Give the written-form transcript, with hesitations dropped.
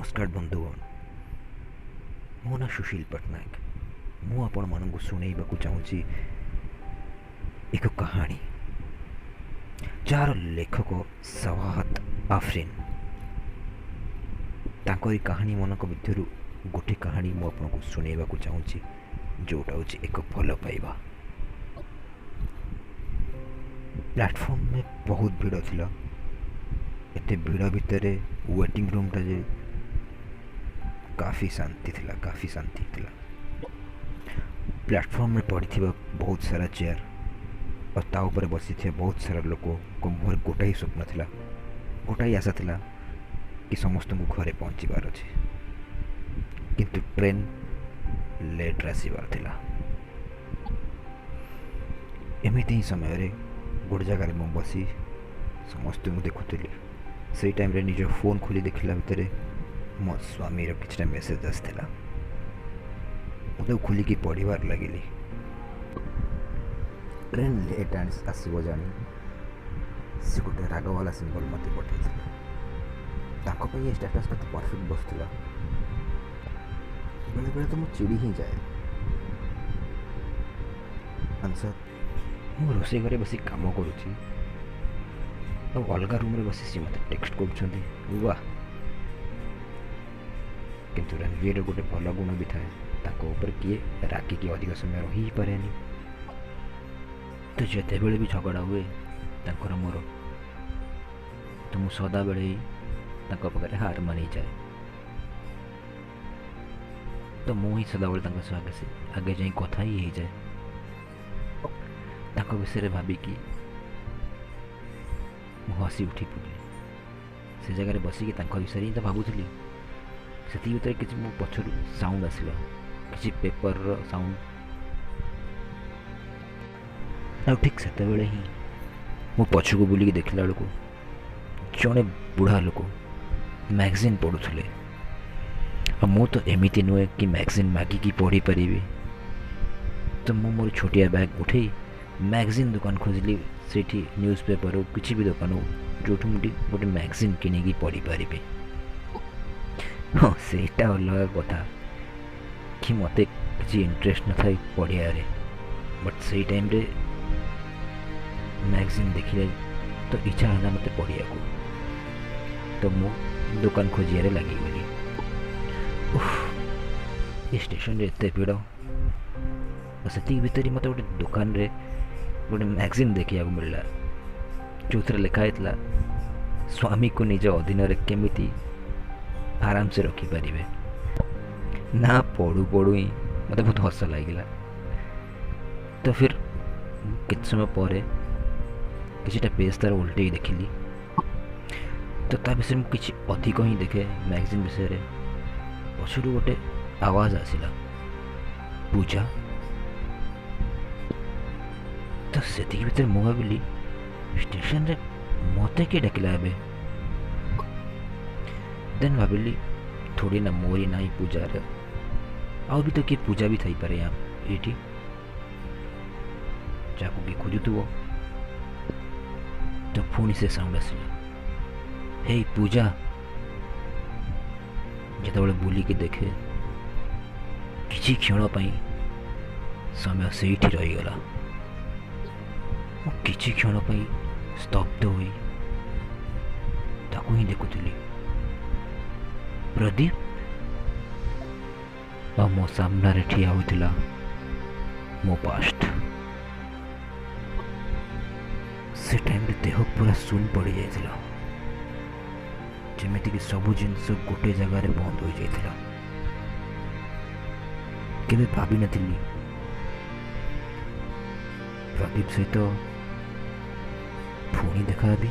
ନମସ୍କାର ବନ୍ଧୁଗଣ, ମୋ ନାଁ ସୁଶୀଲ ପଟ୍ଟନାୟକ। ମୁଁ ଆପଣମାନଙ୍କୁ ଶୁଣେଇବାକୁ ଚାହୁଁଛି ଏକ କାହାଣୀ, ଯାହାର ଲେଖକ ସବାହତ ଆଫରିନ। ତାଙ୍କରି କାହାଣୀମାନଙ୍କ ଭିତରୁ ଗୋଟେ କାହାଣୀ ମୁଁ ଆପଣଙ୍କୁ ଶୁଣେଇବାକୁ ଚାହୁଁଛି, ଯେଉଁଟା ହେଉଛି ଏକ ଭଲ ପାଇବା। ପ୍ଲାଟଫର୍ମରେ ବହୁତ ଭିଡ଼ ଥିଲା। ଏତେ ଭିଡ଼ ଭିତରେ ୱେଟିଂ ରୁମ୍ଟା ଯେ କାଫି ଶାନ୍ତି ଥିଲା, କାଫି ଶାନ୍ତି ଥିଲା। ପ୍ଲାଟଫର୍ମରେ ପଡ଼ିଥିବା ବହୁତ ସାରା ଚେୟାର ଆଉ ତା ଉପରେ ବସିଥିବା ବହୁତ ସାରା ଲୋକଙ୍କ ମୁହଁରେ ଗୋଟାଏ ସ୍ୱପ୍ନ ଥିଲା, ଗୋଟାଏ ଆଶା ଥିଲା କି ସମସ୍ତଙ୍କୁ ଘରେ ପହଞ୍ଚିବାର ଅଛି, କିନ୍ତୁ ଟ୍ରେନ୍ ଲେଟ୍ରେ ଆସିବାର ଥିଲା। ଏମିତି ହିଁ ସମୟରେ ଗୋଟେ ଜାଗାରେ ମୁଁ ବସି ସମସ୍ତଙ୍କୁ ଦେଖୁଥିଲି। ସେଇ ଟାଇମ୍ରେ ନିଜ ଫୋନ୍ ଖୋଲି ଦେଖିଲା ଭିତରେ ମୋ ସ୍ୱାମୀର କିଛିଟା ମେସେଜ୍ ଆସିଥିଲା। ମୁଁ ତାକୁ ଖୋଲିକି ପଢ଼ିବାର ଲାଗିଲି। ଟ୍ରେନ୍ ଲେଟ୍ ଆସିବ ଜାଣି ସେ ଗୋଟେ ରାଗବାଲା ସିମ୍ବଲ୍ ମୋତେ ପଠାଇଥିଲା। ତାଙ୍କ ପାଇଁ ଏ ଷ୍ଟାଟସ୍ କେତେ ପରଫେକ୍ଟ ବସୁଥିଲା। ବେଳେବେଳେ ତ ମୁଁ ଚିଡ଼ି ହିଁ ଯାଏ। ଆନ୍ସର୍, ମୁଁ ରୋଷେଇ ଘରେ ବସି କାମ କରୁଛି ଆଉ ଅଲଗା ରୁମ୍ରେ ବସି ସିଏ ମୋତେ ଟେକ୍ସଟ କରୁଛନ୍ତି। ୱାହ! କିନ୍ତୁ ରଣବୀରର ଗୋଟେ ଭଲ ଗୁଣ ବି ଥାଏ, ତାଙ୍କ ଉପରେ କିଏ ରାଗିକି ଅଧିକ ସମୟ ରହି ହିଁ ପାରେନି। ତ ଯେତେବେଳେ ବି ଝଗଡ଼ା ହୁଏ ତାଙ୍କର ମୋର, ତ ମୁଁ ସଦାବେଳେ ହିଁ ତାଙ୍କ ପାଖରେ ହାର ମାନିଯାଏ। ତ ମୁଁ ହିଁ ସଦାବେଳେ ତାଙ୍କ ସହ ଆଗେ ଯାଇ କଥା ହିଁ ହେଇଯାଏ। ତାଙ୍କ ବିଷୟରେ ଭାବିକି ମୁଁ ହସି ଉଠି ପଡ଼ିଲି। ସେ ଜାଗାରେ ବସିକି ତାଙ୍କ ବିଷୟରେ ହିଁ ତ ଭାବୁଥିଲି। ସେତିକି ଭିତରେ କିଛି ମୋ ପଛରୁ ସାଉଣ୍ଡ ଆସିଲା, କିଛି ପେପରର ସାଉଣ୍ଡ। ଆଉ ଠିକ୍ ସେତେବେଳେ ହିଁ ମୁଁ ପଛକୁ ବୁଲିକି ଦେଖିଲା ବେଳକୁ ଜଣେ ବୁଢ଼ା ଲୋକ ମ୍ୟାଗାଜିନ୍ ପଢ଼ୁଥିଲେ। ଆଉ ମୁଁ ତ ଏମିତି ନୁହେଁ କି ମ୍ୟାଗାଜିନ୍ ମାଗିକି ପଢ଼ିପାରିବି। ତ ମୁଁ ମୋର ଛୋଟିଆ ବ୍ୟାଗ୍ ଉଠେଇ ମ୍ୟାଗାଜିନ୍ ଦୋକାନ ଖୋଜିଲି। ସେଇଠି ନ୍ୟୁଜ୍ ପେପର୍ ହଉ, କିଛି ବି ଦୋକାନ ହଉ, ଯେଉଁଠୁ ମୁଁ ଗୋଟେ ମ୍ୟାଗାଜିନ୍ କିଣିକି ପଢ଼ିପାରିବି। ହଁ, ସେଇଟା ଅଲଗା କଥା କି ମୋତେ କିଛି ଇଣ୍ଟରେଷ୍ଟ ନଥାଏ ପଢ଼ିବାରେ, ବଟ୍ ସେଇ ଟାଇମ୍ରେ ମ୍ୟାଗାଜିନ୍ ଦେଖିଲେ ତ ଇଚ୍ଛା ହେଲା ମୋତେ ପଢ଼ିବାକୁ। ତ ମୁଁ ଦୋକାନ ଖୋଜିବାରେ ଲାଗିଗଲି। ଉଫ୍, ଏ ଷ୍ଟେସନରେ ଏତେ ଭିଡ଼। ଆଉ ସେତିକି ଭିତରେ ମୋତେ ଗୋଟେ ଦୋକାନରେ ଗୋଟେ ମ୍ୟାଗାଜିନ୍ ଦେଖିବାକୁ ମିଳିଲା, ଯେଉଁଥିରେ ଲେଖା ହେଇଥିଲା ସ୍ୱାମୀକୁ ନିଜ ଅଧୀନରେ କେମିତି ଆରାମସେ ରଖିପାରିବେ। ନା ପଢ଼ୁ ପଢ଼ୁ ହିଁ ମୋତେ ବହୁତ ହସ ଲାଗିଲା। ତ ଫିର୍ କିଛି ସମୟ ପରେ କିଛିଟା ପେଜ୍ ତା'ର ଓଲଟେଇ ଦେଖିଲି। ତ ତା ବିଷୟରେ ମୁଁ କିଛି ଅଧିକ ହିଁ ଦେଖେ ମ୍ୟାଗାଜିନ୍ ବିଷୟରେ। ପଛରୁ ଗୋଟେ ଆୱାଜ ଆସିଲା, ପୂଜା। ତ ସେତିକି ଭିତରେ ମୁଁ ଭାବିଲି ଷ୍ଟେସନରେ ମୋତେ କିଏ ଡାକିଲା ଏବେ। ଦେନ୍ ଭାବିଲି ଥୋଡ଼ି ନା ମୋରି ନାହିଁ ପୂଜାର, ଆଉ ବି ତ କିଏ ପୂଜା ବି ଥାଇପାରେ ଏଇଠି, ଯାହାକୁ କିଏ ଖୋଜୁଥିବ। ତ ପୁଣି ସେ ସାଉଣ୍ଡ ଆସିଲା, ହେଇ ପୂଜା। ଯେତେବେଳେ ବୁଲିକି ଦେଖେ, କିଛି କ୍ଷଣ ପାଇଁ ସମୟ ସେଇଠି ରହିଗଲା। ମୁଁ କିଛି କ୍ଷଣ ପାଇଁ ସ୍ତବ୍ଧ ହୋଇ ତାକୁ ହିଁ ଦେଖୁଥିଲି। ପ୍ରଦୀପ ଆଉ ମୋ ସାମ୍ନାରେ ଠିଆ ହୋଇଥିଲା ମୋ ପାଷ୍ଟ। ସେ ଟାଇମ୍ରେ ଦେହ ପୁରା ଶୂନ ପଡ଼ିଯାଇଥିଲା, ଯେମିତିକି ସବୁ ଜିନିଷ ଗୋଟେ ଜାଗାରେ ବନ୍ଦ ହୋଇଯାଇଥିଲା। କେବେ ଭାବିନଥିଲି ପ୍ରଦୀପ ସହିତ ପୁଣି ଦେଖାହେବି।